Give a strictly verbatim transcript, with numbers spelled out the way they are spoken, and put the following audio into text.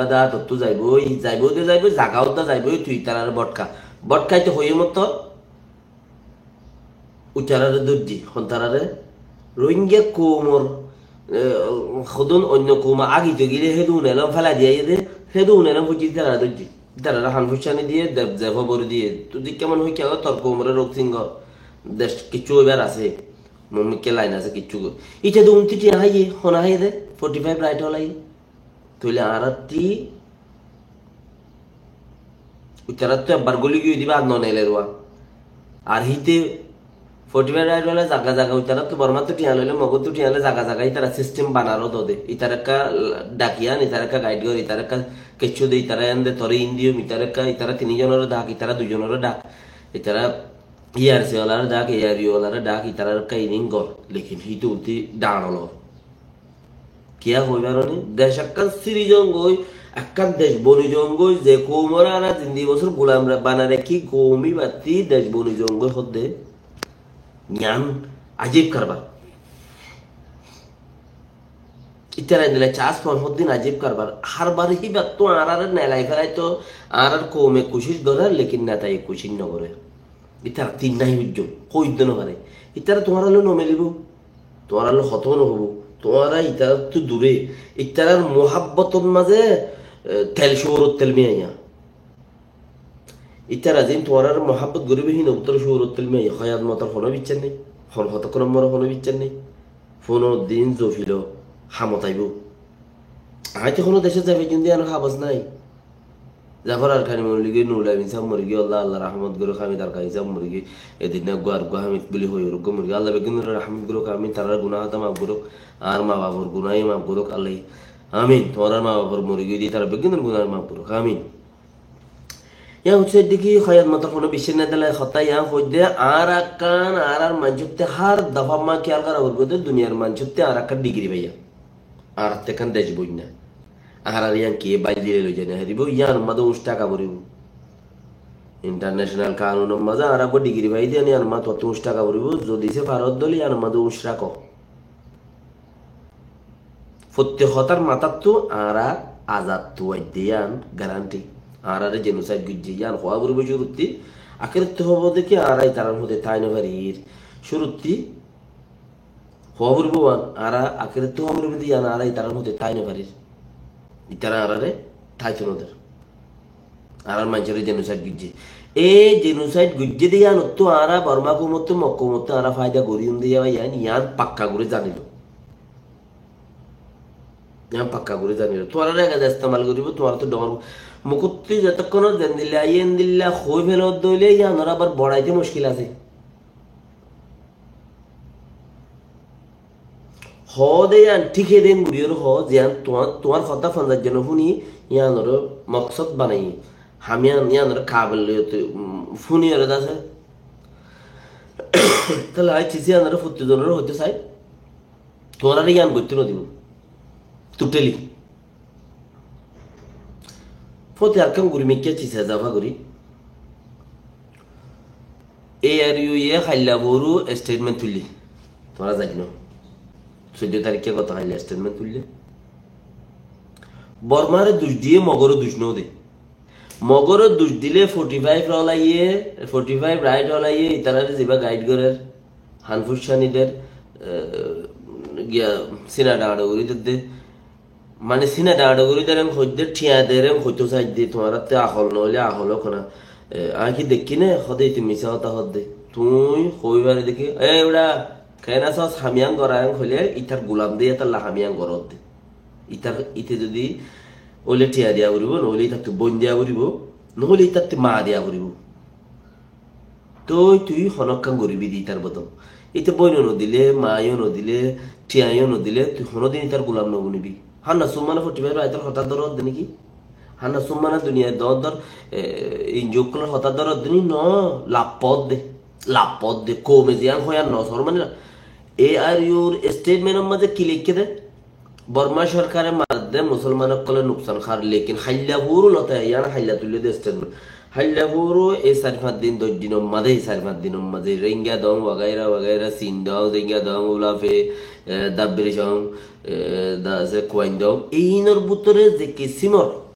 de atottú zaibói, zaibói de zaibói, zaga uddá zaibói, tui itarare bótka. Bótkai te hoiyé mottor, itarare dóijji, hontarare? Rohingya koumor, eh, hodún oinno koum agi toi gile hédun elóm félai diya de, hédun elóm foijjé itarare dóijji. Itarare han foicá ni diye, deb zeb hóbor diye. Tui de kemon hoikka tor koumore roksing gor. Dec kiccú óibar asé. Mumikká lain asé kiccú gor. Ite de unti tiya háiye, hona háiye de, forty five right olaye. Tóile añárattí, itarattu ebbar goli giyói diba, ar no neler wa. Ar híte forty five right ole zaga zaga, itarattu Bormattu tiañ loile, Mogottu tiañ loile zaga zaga itara system banaro dode. Itara ekka dakiyan, itara ekka guide gor, itara ekka keccu de, itara en de, tore in diyum, itara ekka, itara tini zonore dak, itara dui zonore dak. Itara E R C olare dak, A R U olare dak, itara ekka inin gor. Lekin híte unti dañr olo. Kiyá hoibar oni? Dec ekkán sirijong goi, ekkán dec bonijong goi, ze koumore añára zindi bosór gulam ra-, banai rakí, koum ibatti dec bonijong goi hodde. Yián ajib karbar. Itara endilla cas fon hoddin ajib karbar. Harbar híbattu añárare nelai felaito, añárar koume kucíc gorer, lekin netaye kucíc nogorer. Itara tin nai hujjum, hoi udde no fare. Itara tuáñra loi no melibo. Tuáñra loi hotá no hobo. Tuáñra itarattu dure. Itarar muhabbotor maze, eh, tel, cóhorot tel miyaiya. Itara zin tuáñrar muhabbot goribo, hín bútore cóhorot tel miyaiya. Hoyat motor hono biccár nei. Hon hotokkon mor hono biccár nei. Fúnor din zofilo hamot aibo. Aññí te hono decót zai faijjum de yián habas nai. Zafar Arkani mori giyói, Nurul Amin sáb mori giyói, Allah, Allah rahmot gorouk, Hamid Arkani sáb mori giyói, edin eggúa ar eggúa Hamid buli hoi, ar eggúa mori giyói. Allah beggúnore rahmot gorouk, amin. Tarar guná hotá maf gorouk, añár ma bafor guná maf gorouk, Allah. Amin. Tuáñrar ma bafor mori giyói de, tarar beggúnor guná maf gorouk, amin. Yián hoiccé de ki, hoyat motor hono biccác no dile hotá yián hoiccé de, añára ekkán, añárar maincótte hár dofa ma kiyal gora foribo de, duniyar maincótte añára ekkán digiri faiya. Añárattú ekkán dec boinna. Añárar yián kiyé bail dile loi zai no faribo, yián mazé uñc taka foribo. International kanunor mazé añára uggwá digiri fai de, yián mazé tuáñttú uñc taka foribo, zodi se farot dóile yián mazé uñc rakó. Fottí hotár matáttu añára azad tuaidde yián garanti. Añárare jenosaid goijjé yián hoá foribo cúruttí, akérottí hobo de ki añára itarar hoté tái no farir. Cúruttí hoá foribo yián, añára akérottí hoá foribo de yián añára itarar hoté tái no farir. Itara añárare táito no der. Añárar maincóre jenosaid goijjé. E jenosaid goijjé de yiánottú añára Borma koumottú, Mog koumottú añára faida gorí um de yián, yián pakka gorí zanilo. Yián pakka gorí zanilo. Tuáñrare ege de estemal goribo, tuáñrattú dóñr. Mukottú zetókkon zendilla aiyé endilla hoi felo dóile yiánore abar boraite muckil asé. Hoó de yián thík eden guriyóre hoó, ziyán tuáñr, tuáñr hotá fonzaic zone fúni, yiánore moksód banaiye. Ham yián, yiánore kabil loiyotte, um, fúniyóre de asé. Tóile aññí císa yiánore fottí zonore hoitó sai, tuáñrare yián goittó no dibo. Totally. Foti Arkam guri mikká císa zafa guri. A R U ye hailla foru statement tuille. Tuáñra zano. Soiddo tarikké goto hailla statement tuille. Bormare duc diye, Mogore duc no de. Mogore duc dile forty five ra olaiye, forty five right olaiye, itarare ziba guide gorer, han fucani der, eh, giya sina dañdo guri der de. Mane sina dañdo guri der en hoidde, thiañ der en hoito saidde, tuáñratte ahol no óile ahol ók na. E, aññí ki dekki ne, hode ite misa hotá hodde. Tui hoi fare dekki, e, ura, ken asós, hamiyan gora en hoile, itar gulam de, itar la hamiyan gorodde. Itar, ite zodi óile thiañ diya foribo, no óile itar tu boin diya foribo, no óile itar tu ma diya foribo. Toi tui honókkan goribi de itar bodol. Ite boino no dile, mayo no dile, thiañyo no dile, tui honódin itar gulam no bonibi. Hanna sum mane forty five right or hotá dórodde niki? Hanna sum mane duniyai dór dór, e, injokkolor hotá dórodde ni no, lappodde, lappodde, koume ziyan hoyan no sor mane na. A R U r statement or maze ki lekké de? Borma sorkare maredde, musolman ókkole nuksan har, lekin hailla furu lota, yián hailla tuille de statement. Hailla furu ei sair fañs din, doc dinor maze, ei sair fañs dinor maze, Rohingya dong, wagaira, wagaira, Sin dong, Rohingya dong, Ulafe, e, Dabbiri dong, e, da ase Kuain dong. Einor bútore ze kisimor